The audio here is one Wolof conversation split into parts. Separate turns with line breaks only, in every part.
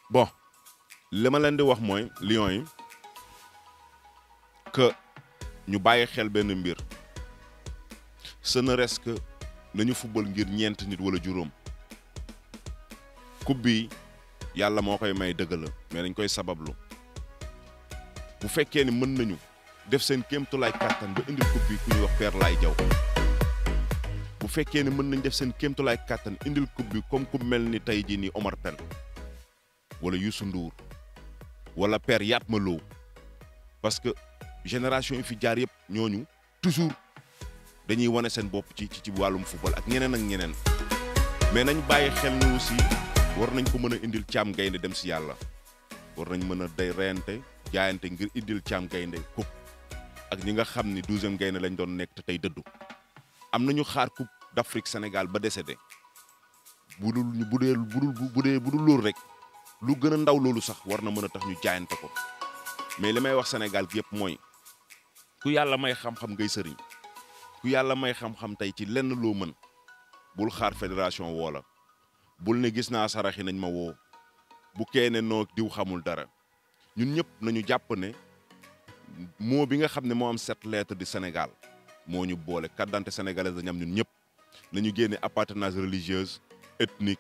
bon li ma leen di wax mooy Lions yi que ñu bàyyi xel benn mbir ce ne reste que nañu football ngir ñeent nit wala juróom coupe bi yàlla moo koy may dëgg la mais dañ koy sabablu bu fekkee ni mën nañu def seen kéemtulaay kàttan ba indil coupe bi ku ñuy wax Père Laye Diaw bu fekkee ni mën nañ def seen kéemtulaay kàttan indil coupe bi comme ku mel ni tey jii nii Omar Pène wala Youssou Ndour wala Père Yatma Lo parce que génération yi fi jaar yëpp ñooñu toujours dañuy wane seen bopp ci wàllum football ak ñeneen ak ñeneen mais nañ bàyyi xel ni aussi war nañ ko mën a indil Thiam Gaynde dem si yàlla war nañ mën a day reyante jaayante ngir indil Thiam Gaynde coupe ak ñi nga xam ni 12e gaynde lañ doon nekk te tey dëddu am nañu xaar coupe d'Afrique Sénégal ba décédé bu dul loolu rek lu gën a ndaw loolu sax war na mën a tax ñu jaayante ko mais li may wax Sénégal gi yëpp mooy ku yàlla may xam-xam ngay sëriñ ku yàlla may xam-xam tey ci lenn loo mën bul xaar fédération woo la bul ne gis naa saraxi nañ ma woo bu keene noo diw xamul dara ñun ñëpp nañu jàpp ne moo bi nga xam ne moo am 7 lettres du Sénégal moo ñu boole carte d'identité sénégalaise dañu am ñun ñëpp nañu génne appartenance religieuse ethnique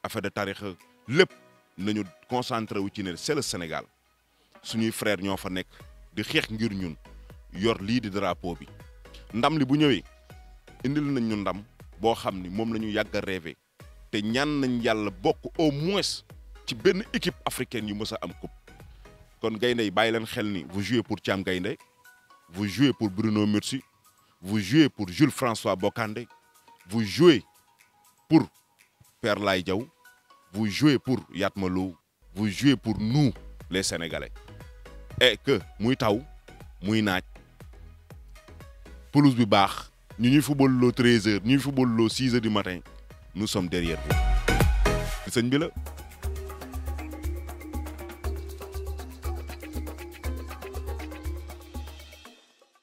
affaire de tarixa lépp nañu concentré wu ci ne c'est le Sénégal suñuy frère ñoo fa nekk di xeex ngir ñun yor lii di drapeau bi ndam li bu ñëwee indil nañ ñu ndam boo xam ni moom la ñu yàgg a rêvé te ñaan nañ yàlla bokk au moins ci benn équipe africaine yu mës a am coupe kon gaynde yi bàyyi leen xel ni vous jouez pour Thiam Gaynde vous jouez pour Bruno Metsu vous jouez pour Jules François Bocandé vous jouez pour Père Laye Diaw vous jouez pour Yatma Lo vous jouez pour nous les Sénégalais et que muy taw muy naaj pelouse bi baax ñu ñuy football loo 13h ñuy football loo 6h du matin nous sommes derrière vous sëñ bi la